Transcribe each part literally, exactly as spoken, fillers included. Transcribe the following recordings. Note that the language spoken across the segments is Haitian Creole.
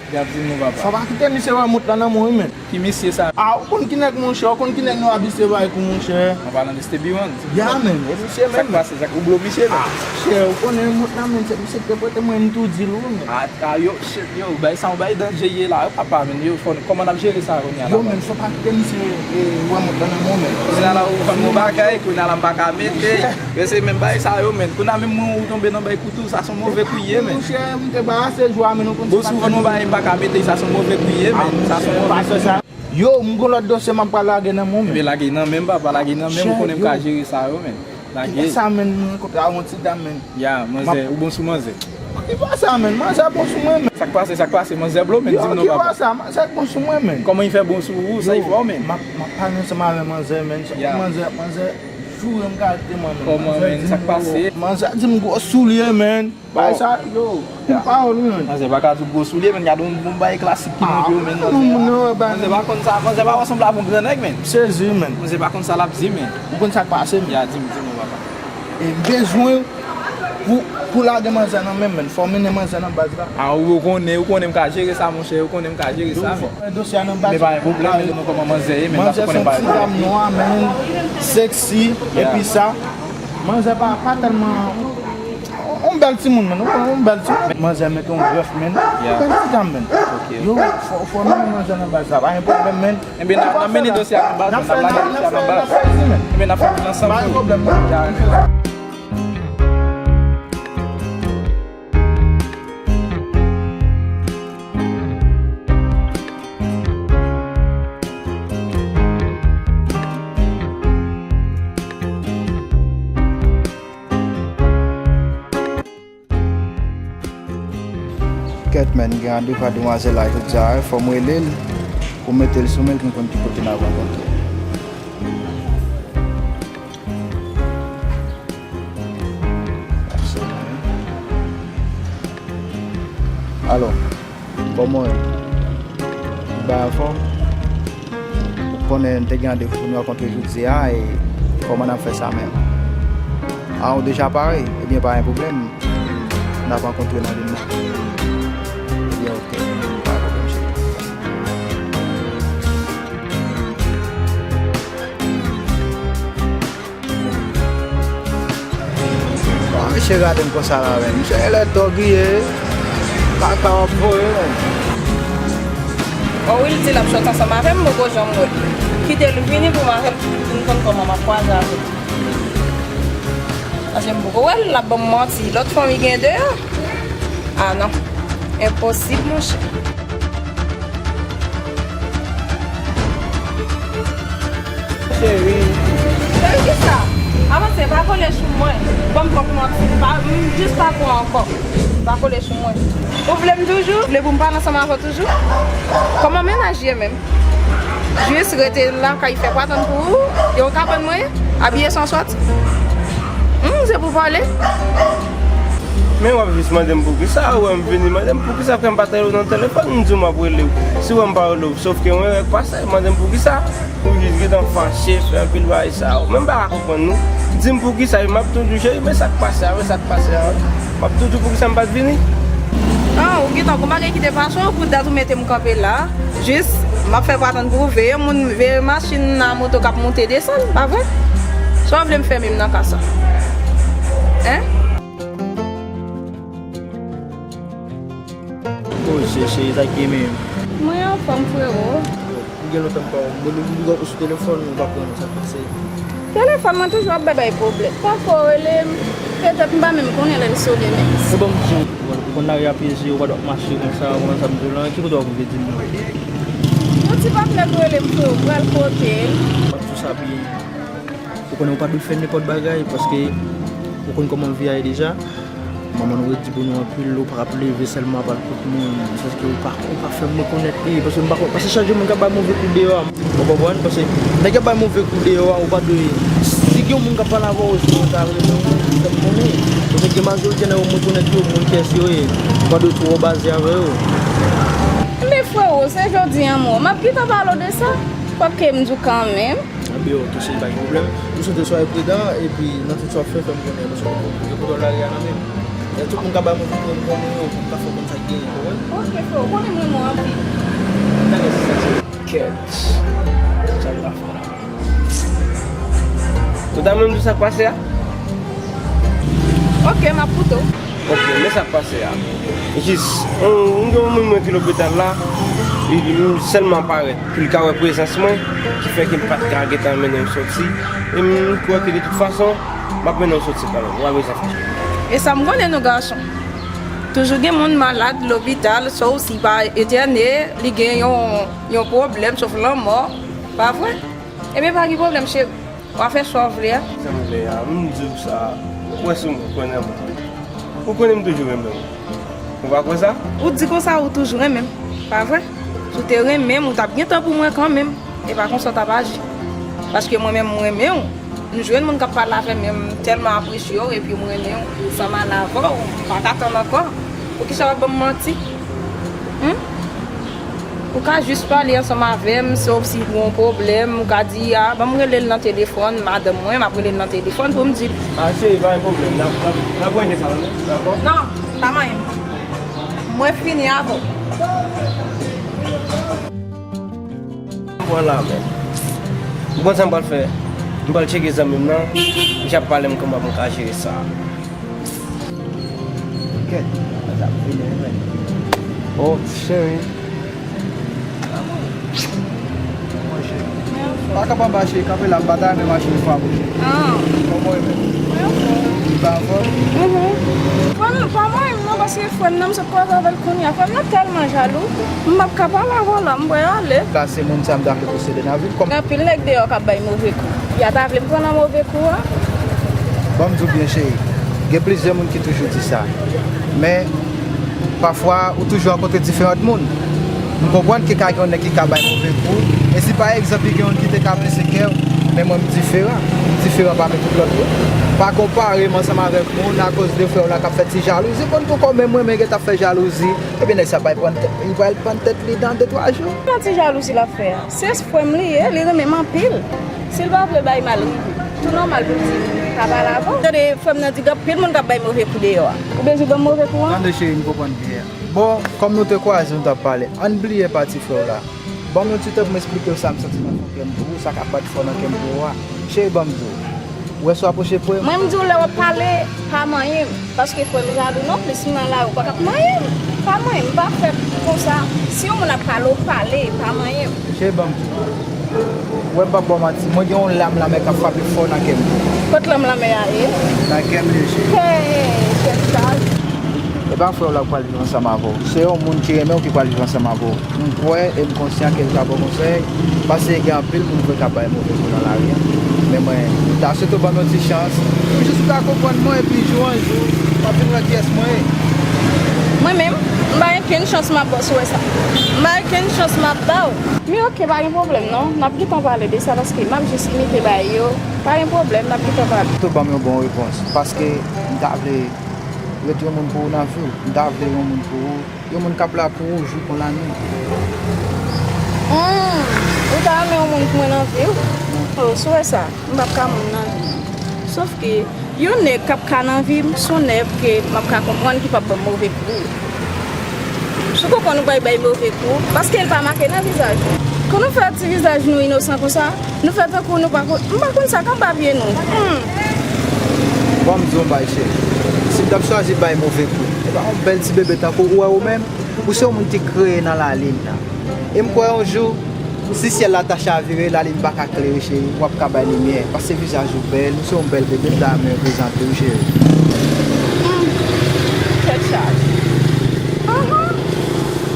Gad di nou papa. Fò pa kite misye wè mont lan nan men w wi, men. Ki misye sa? Ah, ou konn ki nèg, monchè, ou konn ki nèg nou abitye bay kou, monchè. An palan de Stevie Wonder. Ya, men, e misye menm. Sa k pase, sa k ou blo misye, men? Ah, chè, ou konnen mont lan, men, se misye ki te pote mwen, m tou di l wi, men. Ah, ah, yo, shit, yo, bay sa, yon bay danje ye la, wi, papa, men, yo, fò, kòman n ap jere sa, kounye a la? Yo, men, fò pa kite misye, e, wè mont lan nan men w, men. Kounye a la, ou vann mwen bagay, kounye a la, m pa ka mete. Yo, se menm bay sa yo, men. Kounye a, menm mwen, ou tonbe nan bay tou, sa se yon move kou ye, men. Monchè, m te ba ase jou a, men, ou konn. Bon, si w vann yon bagay m pa ka mete, sa se yon move kou ye, men. Sa se yon move kou. Yo, m gon lòt dosye m ap pral lage nan men w, men. Ebyen, lage nan men m, papa, lage nan men m, ou konnen m ka jere sa yo, men. Lage. Kiyès sa, men, m rankontre a yon ti dam, men. Ya, manzè, ou bon sou manzè. Ki bò sa, men? Manzè bon sou mwen, men. Sa k pase, sa k pase, manzè blo, men, di m non, papa. Yo, ki bò sa? Manzè bon sou mwen, men. Kòman li fè bon sou ou, sa li fè w, men? M ap, m ap pale ansanm avè manzè, men. Manzè, manzè joure m kalite mwen, men. Kòman, men? Sa k pase? Manzè di m gwo soulye, men. Bay sa, yo, pou pawòl, wi, men. Manzè pa ka di w gwo soulye, men, gade yon bon bay klasik ki nan pye w, men, manzè. Manzè pa konn sa, manzè pa wè sanble avè yon gran nèg, men. Sezi, men. Manzè pa konn sa l ap di, men. Ou konn sa k pase, men. Ya, di m, di m, papa. E m bezwen w pou, pou lage manzè nan men m, men. Fò w mennen manzè nan baz la. Ah, ou konnen, ou konnen m ka jere sa, monchè, ou konnen m ka jere sa, men. Dosye a nan baz. Men pa gen pwoblèm, men nou kòman manzè ye, men. Manzè se yon ti dam nwa, men, sexy, epi sa. Manzè pa, pa tèlman, yon bèl timoun, men, yon bèl timoun. Manzè mete yon grèf, men. Bèl ti dam, men. Yo, fò, fò mennen manzè nan baz la, pa gen pwoblèm, men. Ebyen, n ap, n ap mennen dosye a nan baz, n ap lage dosye a nan baz. Ebyen, n ap fè l ansanm tou. Pa gen pwoblèm, non. Kèt, men, gen randevou a demwazèl la jodi a, wi. Fò m rele l pou m mete l sou men l pou m konn ki kote n ap rankontre. Alo, kòman w ye? Tout bagay anfòm? Ou konnen n te gen randevou pou nou rankontre jodi a, e kòman n ap fè sa menm? A, ou deja pare? Ebyen, pa gen pwoblèm. N ap rankontre nan lim nan. Ebyen, oke. Pa gen pwoblèm, cheri. Ah, misye gade m konsa la, men. Misye genlè tòg li ye. Kaka w ap voye, men. O wi, l di l ap sot ansanm avè m, m poko janm wè l. Kite l vini pou m avè l, pou m konn kòman m ap kwaze avè l. Paske m poko wè l, l ap ban m manti. Lòt fanm li gen deyò. Ah non. Enposib, monchè. Cheri. Cheri, kisa? Avanse, pa kole sou mwen. Ban m twòp manti. Pa, m jis pa kwè ankò. Pa kole sou mwen. Ou vle m toujou? Ou vle pou m pale ansanm avè w toujou? Kòman mennaj ye menm? Jis rete lakay, fè pwatann pou ou? E yon kabann mwen ye? Abiye san sòti? Humm, se pou pale? Men w ap jis mande m poukisa, ou wè m vini, mande m poukisa frè m pa t rele w nan telefòn, m di w m ap rele w. Si w wè m pa rele w, sòf ke yon erè k pase, mande m poukisa. Ou jis gentan fache, fè anpil bagay sa. Ou menm pa ka konprann nou. Di m poukisa, m ap tou di w, cheri, men sa k pase a, men sa k pase a. M ap tou di w poukisa m pa t vini. Ah, ou gentan gon bagay ki te pase w, pou dat ou mete m kanpe la. Jis, m ap fè pwatann pou ou, veye moun, veye machin nan moto k ap monte desann, pa vre? Sa w vle m fè menm nan ka sa? Hein? Poze, cheri, sa k gen menm? Mwen anfòm, frewo. Ou gen lontan m pa wè w. M rele w, m ap sou telefòn, ou pa pran, sa k pase? Telefòn mwen toujou ap bay bay pwoblèm. Pafwa w rele m, petèt m pa menm konnen lè l sone menm. Se bon, m di w, ou konn lari a pye, ou pa dwe ap mache konsa, ou konn sa m di w lan, ki kote w ap rive di m nan? Yon ti patnè k rele m, frewo, pral pote l. M ap di w sa byen. Ou konnen ou pa dwe fè nenpòt bagay, paske ou konn kòman vi a ye deja. Manman nou redi pou nou anpil, ou pa ap leve sèlman ap al kot moun, paske ou pa, ou pa fè m rekonèt li, paske m pa konn, paske chak jou moun k ap bay move kou deyò a, ou konprann, paske nèg k ap bay move kou deyò a, ou pa dwe, si gen yon moun k ap pale avè w, ou ta rele w, fè m konnen, paske gen majorite nan yo m rekonèt yo, moun kiyès yo ye, ou pa dwe twò baze avè yo. Men frewo, se jodi a m wè w, m ap gentan pale w de sa, fòk ke m di w kanmenm. Anben, oke, cheri, pa gen pwoblèm. M swete w swa pridan, epi nan tout sa w ap fè, fè m konnen, paske m gen kontwòl lari a nan men m. Tout moun ka bay move pou m, pou m, pou m ka fè konn sa k genyen, konprann? Ok, frè, ou konnen m renmen w anpil. Kèt. Sa l ta fè la? Ou ta menm di sa k pase a? Ok, m ap koute w. Ok, men sa k pase a. Jis, m gen yon moun mwen ki lopital la, li, li sèlman parèt pou l ka wè prezans mwen, ki fè ke m pa t ka gentan mennen l soti. E m kwè ke de tout fason, m ap mennen l soti kanmenm. Ou pa bezwen fache. E sa m konnen nou gason. Toujou gen moun malad lopital, swa w si pa entène, li gen yon, yon pwoblèm, sof lanmò. Pa vre? Ebyen, pa gen pwoblèm, cheri. W a fè sa w vle a. Sa m vle a, m di w sa. Ou kwè sou mwen, ou kwè nan mwen. Ou konnen m toujou renmen w. Ou pa kwè sa? Ou di konsa ou toujou renmen m, pa vre? Si w te renmen m, ou t ap gen tan pou mwen kanmenm. E pa konsa w t ap aji. Paske mwen menm, m renmen w. M jwenn moun k ap pale avè m, men m tèlman apresye w, epi m renmen w, m sanm ale avè w, m pa ka tann ankò. Poukisa w ap ban m manti? Hum? Ou ka jis pale ansanm avè m, sòf si w gen yon pwoblèm, ou ka di, a, ban m rele l nan telefòn, madanm mwen, m ap rele l nan telefòn pou m di l. A, cheri, pa gen pwoblèm, n ap, n ap, n ap regle sa, non? Dakò? Non, pa manyen m. Mwen fini avè w. Vwala, men. Ou konn sa m pral fè? M pral tcheke zanmi m nan. Misye ap pale m kòman pou m ka jere sa. Kèt, sa ap fini, men. Oh, cheri. Mwen, cheri. Pa kanpe anba, cheri, kanpe la, m pa ta renmen mache yon fwa pou cheri. Ah. Kòman w ye menm? Mwen anfòm. Ou pa anfòm? Mhm. Frè m, pa mwen menm non, paske frè m nan, m sot kwaze avè l kounye a. Frè m nan tèlman jalou, m p ap ka pale avè w la, m prè ale. Sa se moun sa m ta vle posede nan vi m. Kòm gen anpil nèg deyò k ap bay move kou. Y a ta vle m pran nan move kou a? Ban m di w byen, cheri. Gen plizyè moun ki toujou di sa. Men, pafwa, ou toujou rankontre diferan moun. M konprann ke ka gen yon nèg ki ka bay move kou. E si pa egzanp, li gen youn ki te ka blese kè w, men mwen m diferan. M diferan pami tout lòt yo. Pa konpare m ansanm avèk moun akoz de frè w la k ap fè ti jalouzi. Konn pou kòman mwen, men gen t ap fè jalouzi. Ebyen, nèg sa pral pran tèt, li pral pran tèt li nan de twa jou. Nan ti jalouzi l ap fè a. Se frè m li ye, li renmen m anpil. Si l pa vle bay mal rive, tou nòmal pou l di m pa pale avè w. Tande, frè m nan di gen anpil moun k ap bay move kou deyò a. Ou bezwen ban m move kou an? Tande, cheri, m konprann byen. Bon, kòm nou te kwaze, nou t ap pale. Ann bliye pati frè w la. Ban m yon ti tan pou m esplike w sa m santi nan fon kè m pou ou, sa k ap bat fò nan kè m pou ou a. Cheri, ban m di w. Ou wè si w apwoche pre m? Mwen, m di w lè w ap pale, pa manyen m. Paske frè m jalou non plis, m nan lari, ou pa t ap manyen m. Pa manyen m, m pa fèt konsa. Si yon moun ap pale, w pale, pa manyen m. Cheri, ban m di w. Ou wè m p ap ba w manti, mwen gen yon lam lanmè k ap frape fò nan kè m. Kot lam lanmè a ye? Nan kè m li ye, cheri. Hey, tèt chaje. E pa frè w la k pral viv ansanm avè w. Se yon moun ki renmen w ki pral viv ansanm avè w. M kwè e m konsyan ke l ka ba w konsèy, paske gen anpil moun vre k ap bay move kou nan lari a. Men mwen, m ta swete w ban m yon ti chans, pou jis ou ka konprann mwen, epi jou an jou, w ap vin wè kiyès mwen ye. Mwen menm, m pa gen kenn chans m ap ba w, si w wè sa. M pa gen kenn chans m ap ba w. Men oke, pa gen pwoblèm non. N ap gentan pale de sa, paske m ap jis imite bagay yo. Pa gen pwoblèm, n ap gentan pale. Tou ban m yon bon repons, paske m ta vle ret yon moun pou ou nan vi w. M ta vle yon moun pou ou. Yon moun k ap la pou ou jou kon lannuit. Hmm, ou ta renmen yon moun pou mwen nan vi w? Oh, si w wè sa, m p ap ka moun nan vi m. Sòf ke yon nèg k ap ka nan vi m, s on nèg ke m ap ka konprann ki p ap ban m move kou. Si w konprann ou bay bay move kou, paske l pa make nan vizaj ou. Kon nou fè ti vizaj nou inosan konsa, nou fè tankou nou pa konn, m pa konn sa k anba pye nou. Hmm. Bon, m di w yon bagay, cheri. Si m t ap chwazi bay move kou, e pa yon bèl ti bebe tankou ou wè ou menm, ou se yon moun ki kreye nan lalin nan. E m kwè yon jou, si syèl la ta chavire, lalin pa ka klere, cheri, w ap ka bay limyè. Paske vizaj ou bèl, ou se yon bèl bebe, m ta renmen prezante w, cheri. Hmm. Tèt chaje. Ahan.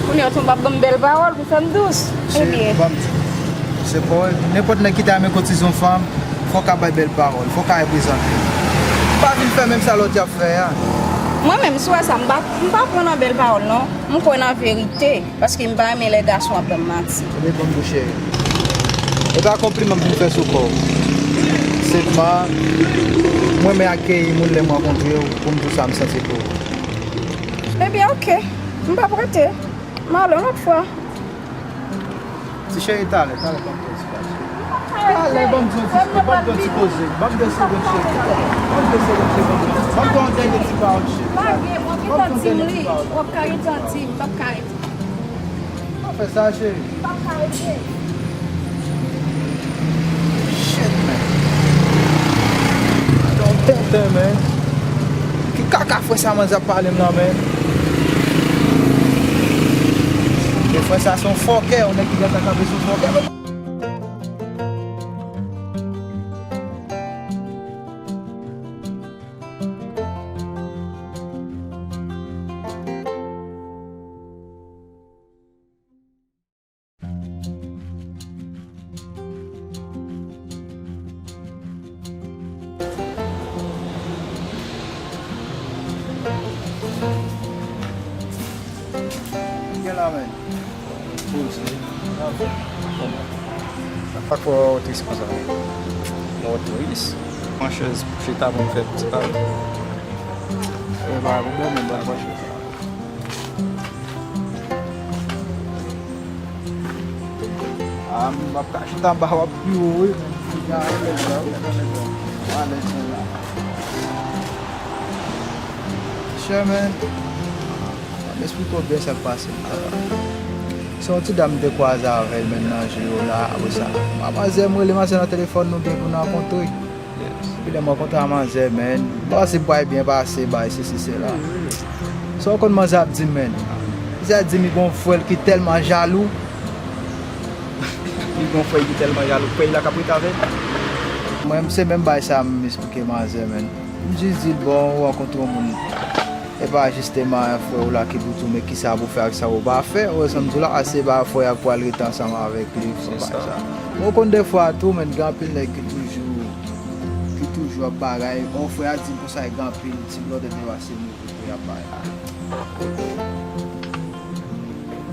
Kounye a, w ap ban m bèl pawòl pou fè m dous. Cheri, ebyen, ban m di w. Se pa nenpòt nèg ki ta renmen koutize yon fanm, fò w ka bay bèl pawòl, fò w ka reprezante. Pa vin fè menm sa lòt yo ap fè a. Mwen menm, si w wè sa, m pa, m pa pran nan bèl pawòl, non. M kwè nan verite, paske m pa renmen lè gason ap ban m manti. Ebyen, ban m di w, cheri. E pa konpliman m vin fè sou kò w. Sèlman, m renmen akeyi moun lè m rankontre w, pou m di w sa m santi pou ou. Ebyen, oke. M p ap rete. M ale yon lòt fwa. Ti cheri, talè, talè, ban m fè yon ti pase. Talè, ban m di yon ti, ban m di yon ti koze. Ban m de segonn, cheri. Ban m de segonn, cheri. Ban m di yon dènye ti pawòl, cheri. Pa gen, w ap gen tan di m li. W ap ka gen tan di m, m p ap ka rete. Pa fè sa, cheri. M p ap ka rete. Shit, man. Gade yon tenten, man. Ki kaka frè sa manzè ap pale m nan, man? Men frè sa se yon fòkè, yon nèg ki gentan kanpe se yon fòkè, man. Gen la, men. Poze. Sa pa twò tris konsa. Mwen tris. Pran chèz pou chita pou m fè ti pale. E ba, bon, men, bon, bon, chita. Ah, m ap ka chita anba w ap pi wo, wi. Alèz la, wi, alèz la. Alèz la. Sherman, m ap esplike w byen sa k pase m la. Se yon ti dam m te kwaze avè l, men nan je yo la, apre sa. Manzè m rele, manzè nan telefòn nou byen pou n rankontre. Epi lè m rankontre a manzè, men, m panse m pral byen pase, bay, sesi, sela. Sa w konn manzè ap di m, men? Manzè ap di m li gon frè l ki tèlman jalou. Li gon frè l ki tèlman jalou, frè l la k ap rete avè l. Mwen, se menm bay sa m esplike manzè, men. M jis di l, bon, ou rankontre yon moun. E pa jisteman frè w la ki pou di w, men kisa pou fè ak sa ou pa fè. Ou wè sa m di w la, ase pa frè a k pral rete ansanm avèk li, fò bay sa. Ou konn defwa tou, men, gen anpil nèg ki toujou, ki toujou ap bagay. Yon frè a di m konsa, gen anpil ti blòdè devase nou pou y ap bagay.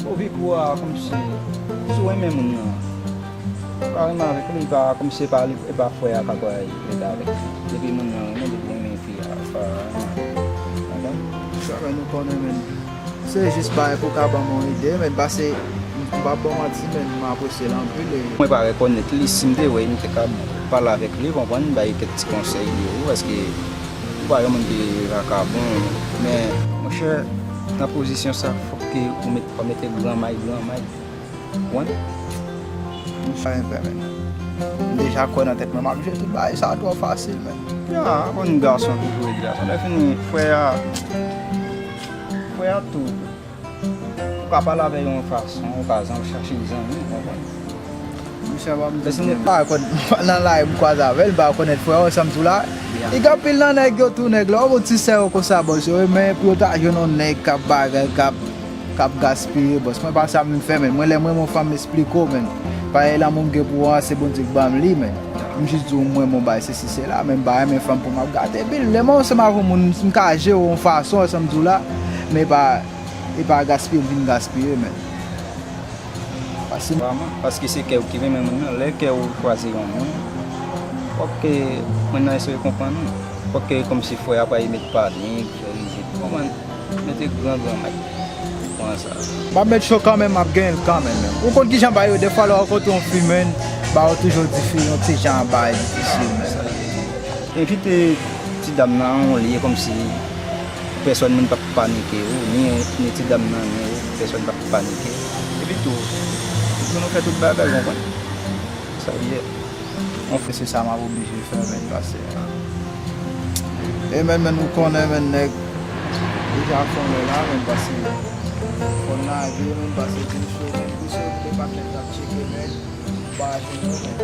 Ou vi kou a kòmsi, si w renmen moun nan, ou ka renmen avèk li, e pa kòmsi e pa li, e pa frè a k ap rete avèk li. Depi moun nan renmen, depi renmen fi a, e pa renmen avèk li. Konprann? Sa fè nou konnen, men. Se jis bagay pou ka ban m yon ide, men, pase, m pa ban w manti, men, m apresye l anpil e. Mwen pa rekònèt li, si m te wè, m te ka pale avèk li, konprann, bay kèk ti konsèy li yo, paske ou pa yon moun ki vakabon, men, monchè, nan pozisyon sa, fòk ke ou met, fò mete gran may, gran may. Konprann? M fè enpè, men. M deja kwè nan tèt mwen, m ap jwe tout bagay sa twò fasil, men. Ya, konn gason toujou ret gason. Lè fini, frè a, frè a tou. Ou ka pale avè yon fason, ou ka zan-, chache zanmi, ou konprann? Misye pa m di byen. Pa konn, nan lari m kwaze avè l, m pa konèt frè w, sa m di w la. Li gen anpil nan nèg yo tou, nèg la, ou ti sè yo konsa, bòs yo, men pou yo ta jwenn yon nèg k ap bagay, k ap, k ap gaspiye, bòs. Mwen pa sa m vin fè, men. Mwen, lè mwen, yon fanm, m esplike w, men. Parèy lanmou m gen pou ou an, se Bondye k ban m li, men. M jis di w, mwen, bon, bay, sesi, sela, men m pa renmen fanm pou m ap gate. Epi, lè mwen ansanm avè yon moun, m ka jere w yon fason, sa m di w la, men pa E pa gaspiye m vin gaspiye, men. Pase m. Vrèman, paske se kè w ki renmen moun nan. Lè kè w chwazi yon moun, fòk ke moun nan eseye konprann ou. Fòk ke kòmsi frè a pa met panik, fè rizib. Konprann? Mete gran, gran may. Konprann sa. M ap met cho kanmenm, m ap genyen l kanmenm, men. Ou konn kijan bagay yo, defwa lè w rankontre yon fi, men, bagay yo toujou difi-, yon ti jan bagay difisil, men. Envite ti dam nan yon lye kòmsi pèsòn moun p ap panike ou, ni, ni ti dam nan, ni ou, pèsòn p ap panike. Epi tou, pou nou fè tout bagay, ou konprann? Sa l ye. Yon frè, se sa m ap oblije fè, men, pase. E men, men, ou konnen, men, nèg deja fè yon lè la, men, pase fò n lage, men, pase tou cho, men, pou se yo ki te patnè k ap tcheke, men, ou pa jwenn yo, men.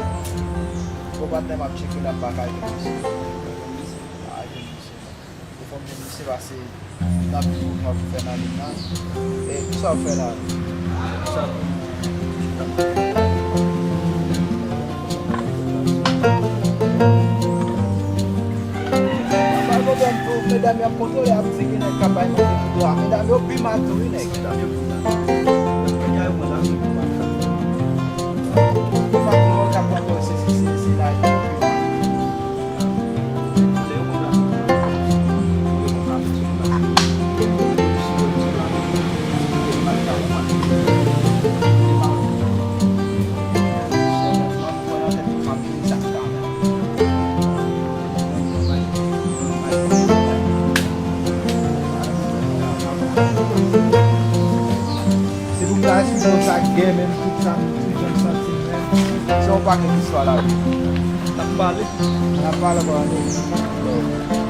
Gwo patnè m ap tcheke la, m pa ka jwenn misye. M pa ka jwenn misye, men. Ou fò m jwenn misye pase. N ap di w sa w fè nan liy nan. E kisa w fè la? Kisa w fè? Bay pwoblèm tou, medam y ap kontwole, ap di gen nèg k ap bay manje tou dwa. Medam yo pi mal tou, wi, nèg. Medam yo pi mal. Medam yo pi mal. Pi mal tou, yo k ap kontwole, se, se, se, se la yo pi mal. Sa m toujou santi m menm. Se yon pakèt istwa la wi. N ap pale. N ap pale ankò anpil.